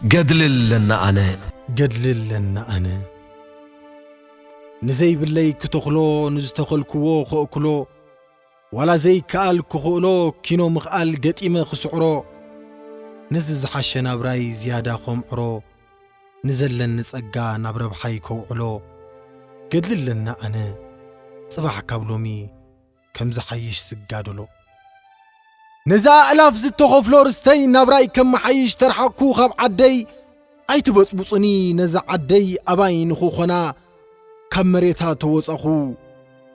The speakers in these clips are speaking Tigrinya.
ገድሊ ኣለና ኣነ። ገድሊ ኣለና ኣነ። ንዘይብለይ ክተኽሎ፣ ንዝተኸልክዎ ከእክሎ፣ ዋላ ዘይከኣል ክኽእሎ፣ ኪኖ ምኽኣል ገጢመ ክስዕሮ፣ ነዚ ዝሓሸ ናብራይ ዝያዳ ከምዕሮ፣ ንዘለኒ ጸጋ ናብ ረብሓይ ከውዕሎ፣ ገድሊ ኣለና ኣነ። ጽባሕ ካብ ሎሚ ከም ዝሓይሽ ዝጋደሎ። ነዛ ኣእላፍ ዝተኸፍሎ ርስተይ ናብራይ ከመሓይሽ ተርሓቅኩ ካብ ዓደይ። ኣይትበጽቡጹኒ ነዛ ዓደይ ኣባይ ንኽኾና ካብ መሬታ ተወጻኹ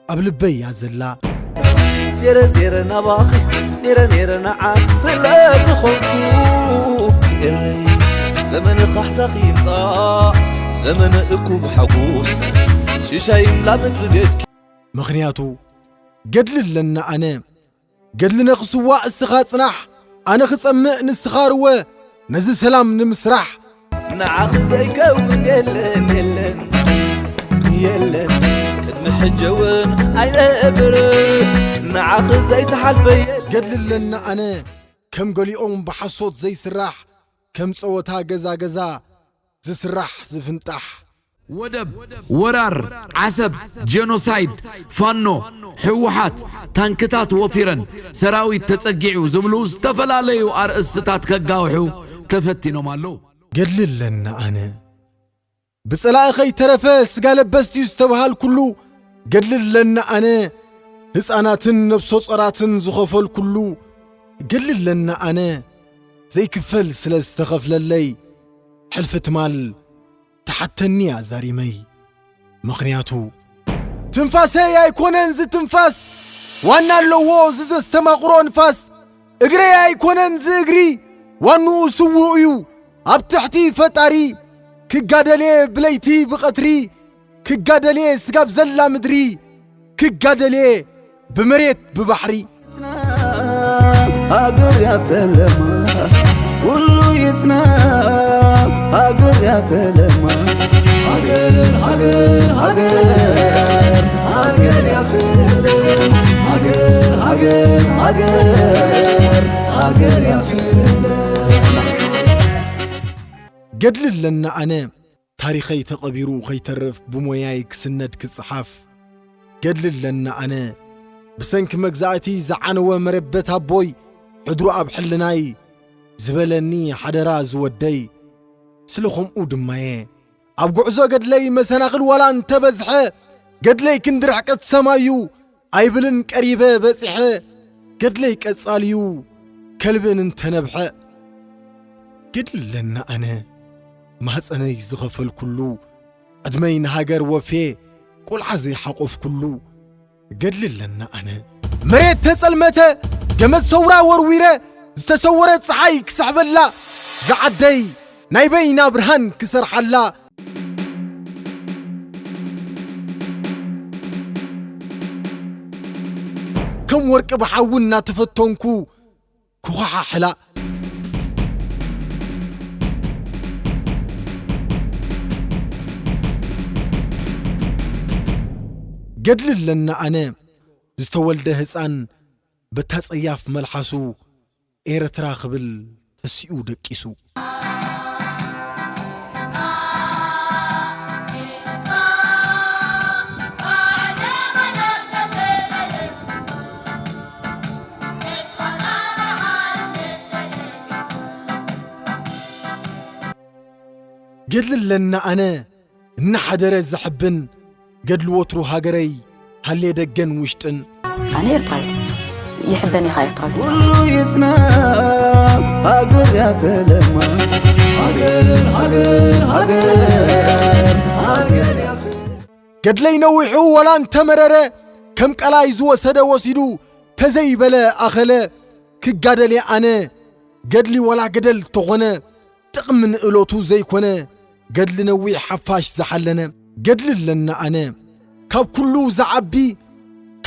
ኣብ ልበይ እያ ዘላ። ዜረ ዜረ ናባኺ ኔረ ኔረ ንዓኺ ስለ ዝኾንኩ ክእረይ ዘመን ኻሕሳኺ ይምጻእ ዘመን እኩብ ሓጎስ ሽሻይ ላበት ብቤትኪ ምኽንያቱ ገድሊ ኣለና ኣነ። ገድልነ ክስዋእ እስኻ ጽናሕ፣ ኣነ ክጸምእ ንስኻ ርወ፣ ነዚ ሰላም ንምስራሕ። ንዓኺ ዘይከውን የለን የለን የለን ቅድሚ ሕጂ እውን ኣይነብር ንዓኺ ዘይተሓልፈ የለን ገድሊ ኣለና ኣነ። ከም ገሊኦም ብሓሶት ዘይስራሕ፣ ከም ጸወታ ገዛ ገዛ ዝስራሕ ዝፍንጣሕ። ወደብ፣ ወራር፣ ዓሰብ፣ ጀኖሳይድ፣ ፋኖ፣ ህወሓት፣ ታንክታት ወፊረን፣ ሰራዊት ተጸጊዑ ዝብሉ ዝተፈላለዩ ኣርእስትታት ከጋውሑ ተፈቲኖም ኣለዉ። ገድሊ ኣለና ኣነ። ብጸላኢ ኸይተረፈ ስጋ ለበስቲ ዝተብሃልኩሉ ገድሊ ኣለና ኣነ። ህፃናትን ነብሶ ጸራትን ዝኸፈልኩሉ ገድሊ ኣለና ኣነ። ዘይክፈል ስለ ዝተኸፍለለይ ሕልፊ ትማል ተሓተኒ ኣዛሪመይ። ምኽንያቱ ትንፋሰይ ኣይኮነን ዝትንፋስ ዋና ኣለዎ ዝዘስተማቕሮ ንፋስ። እግረይ ኣይኮነን ዝእግሪ ዋንኡ ስዉእ እዩ ኣብ ትሕቲ ፈጣሪ። ክጋደልየ ብለይቲ ብቐትሪ ክጋደልየ ስጋብ ዘላ ምድሪ ክጋደልየ ብመሬት ብባሕሪ። ሃገር ያፈለማ ኩሉ ይጽና ሃገር ያፈለማ ሃገር ሃገር ሃገር ሃገር ያፈለማ ሃገር ሃገር ሃገር ሃገር ያፈለማ ገድሊ ኣለና ኣነ ታሪኸይ ተቐቢሩ ኸይተርፍ ብሞያይ ክስነድ ክጽሓፍ ገድሊ ኣለና ኣነ። ብሰንኪ መግዛእቲ ዝዓነወ መረበት ኣቦይ ሕድሩ ኣብ ሕልናይ ዝበለኒ ሓደራ ዝወደይ ስለ ኸምኡ ድማየ ኣብ ጉዕዞ ገድለይ መሰናኽል ዋላ እንተበዝሐ ገድለይ ክንዲ ርሕቀት ሰማዩ ኣይብልን ቀሪበ በጺሐ ገድለይ ቀጻልዩ ከልብን እንተነብሐ ገድሊ ኣለና ኣነ ማህፀነይ ዝኸፈልኩሉ ዕድመይ ንሃገር ወፌ ቆልዓ ዘይሓቆፍኩሉ ገድሊ ኣለና ኣነ መሬት ተጸልመተ ገመድ ሰውራ ወርዊረ ዝተሰወረ ፀሓይ ክስሕበላ ዝዓደይ ናይ በይና ብርሃን ክሰርሓላ ከም ወርቂ ብሓዊ እናተፈተንኩ ክኾሓሕላ ገድሊ ኣለና ኣነ ዝተወልደ ህፃን በታ ጸያፍ መልሓሱ ኤርትራ ክብል ተሲኡ ደቂሱ። ገድሊ ኣለና ኣነ እናሓደረ ዘሕብን ገድሊ ወትሩ ሃገረይ ሃልየ ደገን ውሽጥን ኣነ ኤርትራዊት ይሕበን ኢኻ ኤርትራዊት ኩሉ ይጽና ሃገር ያፈለማ ሃገር ሃገር ሃገር ሃገር ያፈለማ ገድለይ ነዊሑ ወላ እንተመረረ ከም ቀላይ ዝወሰደ ወሲዱ ተዘይበለ ኣኸለ ክጋደል እየ ኣነ ገድሊ ወላ ገደል ተኾነ ጥቕሚ ንእለቱ ዘይኮነ ገድሊ ነዊሕ ሓፋሽ ዝሓለነ ገድሊ ኣለና ኣነ ካብ ኩሉ ዝዓቢ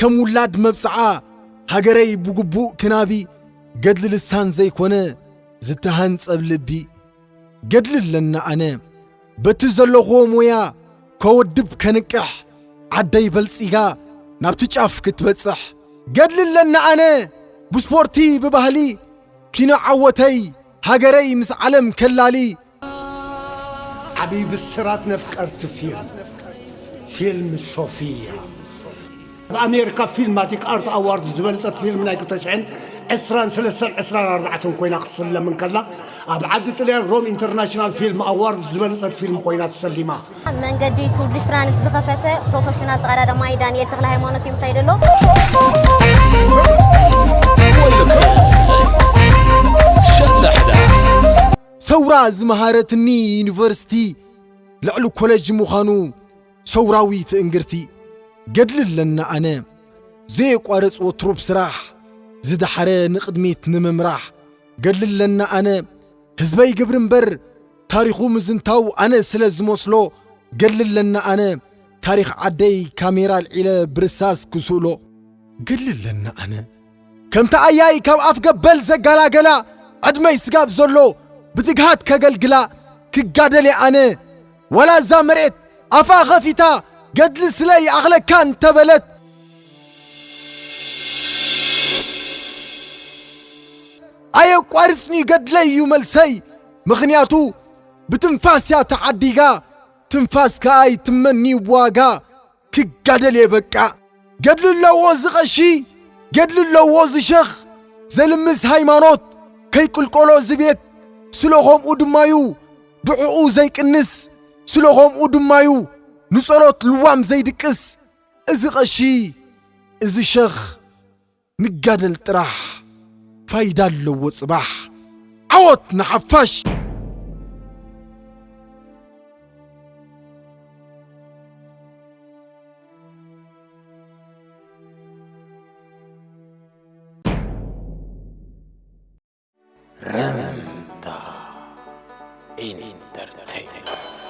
ከም ውላድ መብጽዓ ሃገረይ ብግቡእ ክናቢ ገድሊ ልሳን ዘይኮነ ዝተሃንጸብ ልቢ ገድሊ ኣለና ኣነ በቲ ዘለኹዎ ሞያ ከወድብ ከንቅሕ ዓደይ በልጺጋ ናብቲ ጫፍ ክትበጽሕ ገድሊ ኣለና ኣነ ብስፖርቲ ብባህሊ ኪኖ ዓወተይ ሃገረይ ምስ ዓለም ከላሊ ዓብዪ ብስራት ነፍቀርቲ ፊልም፣ ፊልም ሶፊያ። ኣብ ኣሜሪካ ፊልማቲክ ኣርት ኣዋርድ ዝበለጸት ፊልም ናይ ክልተ ሽሕን ዕስራን ሰለስተን ዕስራን ኣርባዕተን ኮይና ክትስለም እንከላ፣ ኣብ ዓዲ ጥልያን ሮም ኢንተርናሽናል ፊልም ኣዋርድ ዝበለጸት ፊልም ኮይና ተሰሊማ። መንገዲ ቱር ዲ ፍራንስ ዝኸፈተ ፕሮፌሽናል ተቐዳዳማይ ዳንኤል ተክለ ሃይማኖት እዩ ምሳይ ዘሎ። ሰውራ ዝመሃረትኒ ዩኒቨርሲቲ ልዕሊ ኮለጅ ምዃኑ ሰውራዊ ትእንግርቲ። ገድሊ ኣለና ኣነ ዘየቋረጽ ወትሩብ ስራሕ፣ ዝደሓረ ንቕድሚት ንምምራሕ። ገድሊ ኣለና ኣነ ህዝበይ ግብሪ እምበር ታሪኹ ምዝንታው ኣነ ስለ ዝመስሎ። ገድሊ ኣለና ኣነ ታሪኽ ዓደይ ካሜራ ኣልዒለ ብርሳስ ክስእሎ። ገድሊ ኣለና ኣነ ከምቲ ኣያይ ካብ ኣፍ ገበል ዘጋላገላ፣ ዕድመይ ስጋብ ዘሎ ብትግሃት ከገልግላ ክጋደል እየ ኣነ። ዋላ እዛ መሬት ኣፋ ኸፊታ ገድሊ ስለ ይኣኽለካ እንተበለት፣ ኣየቋርጽኒ ገድለይ እዩ መልሰይ። ምኽንያቱ ብትንፋስ እያ ተዓዲጋ፣ ትንፋስ ከኣ ይትመኒ ዋጋ። ክጋደል እየ በቃ። ገድሊ ኣለዎ እዚ ቐሺ፣ ገድሊ ኣለዎ እዚ ሸኽ፣ ዘልምስ ሃይማኖት ከይቅልቀሎ እዚ ቤት። ስለ ኸምኡ ድማዩ ድዕኡ ዘይቅንስ፣ ስለ ኸምኡ ድማዩ ንጸሎት ልዋም ዘይድቅስ። እዚ ቐሺ፣ እዚ ሸኽ፣ ንጋደል ጥራሕ ፋይዳ ኣለዎ ጽባሕ። ዓወት ንሓፋሽ! ረምታ ኢንተርቴይንመንት።